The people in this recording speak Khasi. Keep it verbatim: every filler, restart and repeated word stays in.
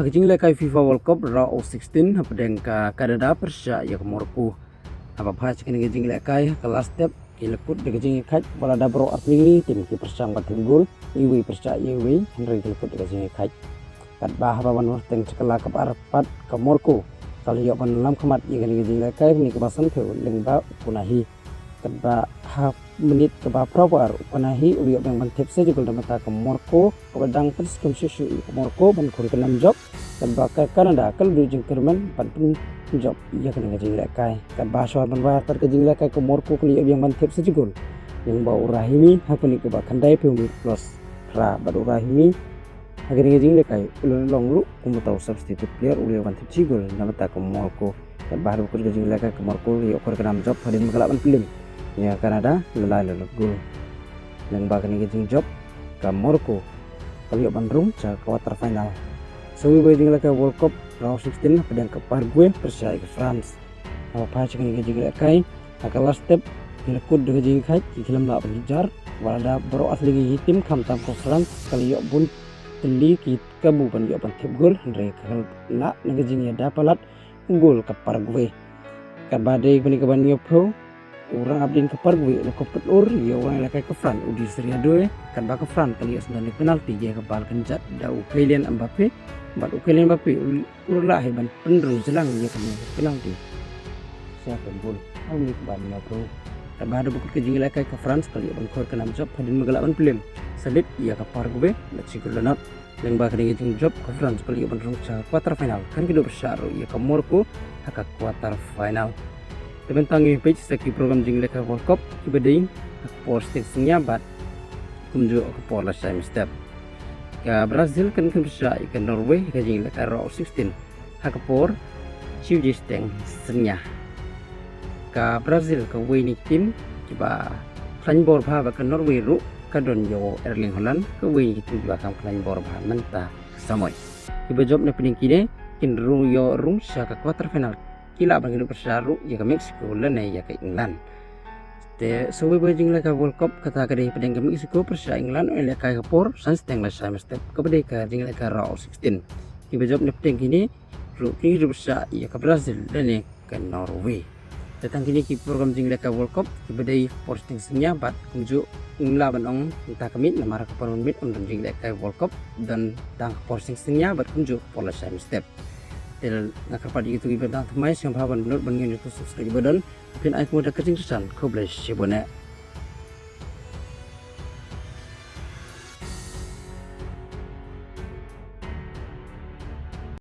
Ka jinglehkai FIFA World Cup round of sixteen hapdeng ka Canada pyrshah ïa ka Morocco. Haba phai sha kane ka jinglehkai, ha ka last step ki la kut da ka jingïakhaid, wat la da baroh ar tylli ki tim ki pyrshang ban thep gol, iwei pyrshah ïa iwei, hynrei ki la kut da ka jingïakhaid. Katba haba ban wad teng sha ka la kaba ar pat, ka Morocco ka la ïoh ban lam khmat ïa kane ka jinglehkai, mynta kaba sanphew lyngba u Konahi. Katba ha minit kaba phra baroh u Konahi u la ïoh biang ban thep sa ji gol na ka bynta ka Morocco, kaba dang pynskhem shuh shuh ïa ka Morocco ban khur ka nam jop. Katba ka Canada ka la duh jingkyrmen ban pynjop ïa kane ka jinglehkai. Katba shuwa ban wad pat ka jinglehkai, ka Morocco ka la ïoh biang ban thep sa ji gol lyngba u Rahimi ha ka minit kaba khyndaiphew, minit plus phra, bad u Rahimi ha kane ka jinglehkai u la long ruh kum uta u substitute player, u la ïoh ban thep sa ji gol na ka bynta ka Morocco. Katba ha ka kut ka jinglehkai, ka Morocco ka la ïoh khur ka nam jop hadien ba ka lah ban pyllim ïa ka Canada lai lai la lut gol. Lyngba kane ka jingjop, ka Morocco ka la ïoh ban rung sha ka quarter final. Sa kawei ka jinglehkai World Cup round of sixteen hapdeng ka Paraguay pyrshah ïa ka France. Haba phai sha kane ka jinglehkai, ha ka last step ki la kut da ka jingïakhaid, ki khlem lah ban jar, wat la da baroh ar tylli ki tim, khamtam ka France ka la ïoh bun tylli ki kabu ban ïoh ban thep gol, hynrei ka la khlem na ka jingïada palat gol ka Paraguay. Katba dei kane kaba nyngkong, u rangap dien ka Paraguay u la kop pynur ïa u rangïalehkai ka France, u Désiré Doué, katba ka France ka la ïoh sngewdon ïa ka penalty ïa ka bal kynjat da u Kylian Mbappé, bad u Kylian Mbappé u la lah hi ban pynrung jlang ïa kane ka penalty sha ka gol ha u minit ba nyngkong. Katba ha ka kut ka jinglehkai, ka France ka la ïoh ban khur ka nam jop hadien ba ka lah ban pyllim sa lut ïa ka Paraguay bad shi gol la nod. Lyngba kane ka jingjop, ka France ka la ïoh ban rung sha quarter final, kan ki dup pyrshah ruh ïa ka Morocco ha ka quarter final. Te mynta ngin peit sa ki program jinglehkai World Cup kiba dei ha ka por shiteng synñia bad kumjuh ha ka por lashai mynstep. Ka Brazil kan kin pyrshah ïa ka Norway ha ka jinglehkai round of sixteen ha ka por shi baje shiteng synñia. Ka Brazil kawei na ki tim kiba khlaiñ bor bha, bad ka Norway ruh ka don ïa u Erling Haaland, kawei na ki tim kiba kham khlaiñ bor bha mynta ka samoi. Kiba jop na pdeng kine kin rung, ïoh rung sha ka quarter final, ki lah ban ïakynduh pyrshah ruh ïa ka Mexico lane ïa ka England. Te sa kawei ka jinglehkai World Cup kata ka dei hapdeng ka Mexico pyrshah England, ha ka lehkai ka por san shiteng lashai mynstep, kaba dei ka jinglehkai round of sixteen. Kiba jop na pdeng kine ruh kin ïakynduh pyrshah ïa ka Brazil lane ka Norway. Te tang kine ki program jinglehkai World Cup kiba dei por shiteng synñia bad kumjuh, ngim lah ban ong mynta ka miet namar ka por mynmiet ym don jinglehkai World Cup, don tang ka por shiteng synñia bad kumjuh ka por lashai mynstep. Te nga kyrpad ïa kito kiba dang thymmai, sngewbha ban pynlut ban ngin ïa ka subscribe ba don, phin ai kumta ka jingkyrsan. Khublei shibun eh.